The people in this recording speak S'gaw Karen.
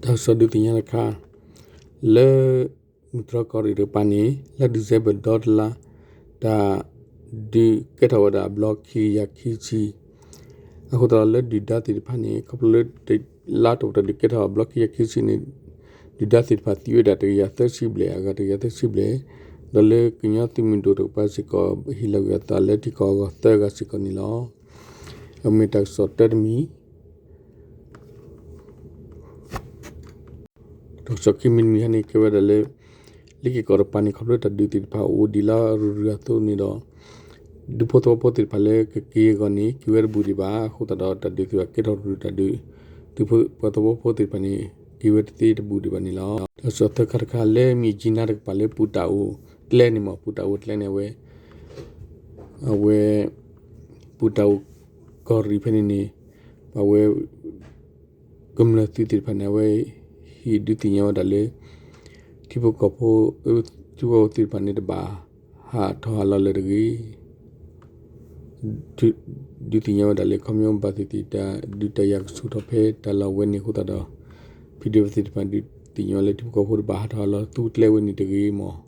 တၢ်ကစီၣ်ဒုးသ့ၣ်ညါတခါ လၢ မုၢ်တြီၢ်ကီၢ်ရ့ၣ်တကပၤန့ၣ် လါ December ဒီတလါ တၢ်ဒုးကဲထီၣ်ဝဲဒၣ်အဘျီခံကယၤခံဆံ, အဃိသတးဒီးလၢဒုၣ်ဒါသ့ၣ်တဖၣ်န့ၣ် ခီဖျိလၢ လါ October တၢ်ဒုးကဲထီၣ်အဘျီခံကယၤခံဆံန့ၣ် ဒုၣ်ဒါသ့ၣ်တဖၣ်သံဝဲဒၣ်တကယၤသၢဆံဘျဲၣ် အဂၤတကယၤသၢဆံဘျဲၣ်, ဒီးလၢကညီသုးမုၢ်ဒိၣ်တကပၤစ့ၢ်ကီး ဟ့ၣ်လီၤကွံာ်အသးလၢထံကီၢ်အဂီၢ်သၢဂၤစ့ၢ်ကီးန့ၣ်လီၤ. အမ့ၢ်တၢ်ကစီၣ်တၢတမံၤ တၢ်ကစီၣ်ခံမံၤတမံၤဟါန့ၣ် ကဲဝဲဒၣ်လၢ လ့ၣ်က့ၤကီၢ်တကပၤန့ၣ် ခီဖျိတၢ်ဒုးသ့ၣ်တဖၣ်အိၣ်ဒံးလၢအရူၤရူၤအသိးန့ၣ်ဒီး ဒူဖိသဝီဖိသ့ၣ်တဖၣ်လၢကက့ၤအဂီၢ်န့ၣ် က့ၤဝဲတဘူးဒံးဘၣ်. အဃိသတးဒီးတၢ်ဒုးသ့ၣ်တဖၣ်ကဲထီၣ်ရူၤတၢ်ဒုး ဒူဖိသဝီဖိသ့ၣ်တဖၣ်န့ၣ် က့ၤဝဲတသ့တဘူးဒံးဘၣ်န့ၣ်လီၤ. တၢ်ကစီၣ်သၢခါတခါ လၢမ့ၢ်ကၠံနါတကပၤလၢပူၤတၢ်အိၣ်ကျဲန့ၣ် အဝဲ အဝဲ ပူၤတၢ်အိၣ်ကီၢ်ရ့ၣ်ဖဲန့ၣ်န့ၣ် အဝဲ ကမျၢၢ်သုးသ့ၣ်တဖၣ်န့ၣ် အဝဲ ဟ့ၣ်ဒုးသ့ၣ်ညါဝဲဒၣ်လၢ ထံဖိကီၢ်ဖိ ထံဖိကီၢ်ဖိသ့ၣ်တဖၣ်န့ၣ် တဘၣ်ဟးထီၣ်ဟးလီၤလၢၤတဂ့ၤ. ဒုးသ့ၣ်ညါဝဲဒၣ်လၢ ခီဖျိဘၣ်သ့ၣ်သ့ၣ် တၢ်ဒုးတၢ်ယၤကဆူၣ်ထီၣ်ဖဲတၢ်လီၢ်ဝဲန့ၣ်အဃိသတးဒီး ဖံးဒိၣ်သ့ၣ်တဖၣ်ဒုးသ့ၣ်ညါဝဲလၢ ထံဖိကီၢ်ဖိတဘၣ်ဟးထီၣ်ဟးလီၤသူကျဲဝဲန့ၣ်တဂ့ၤမၢ်.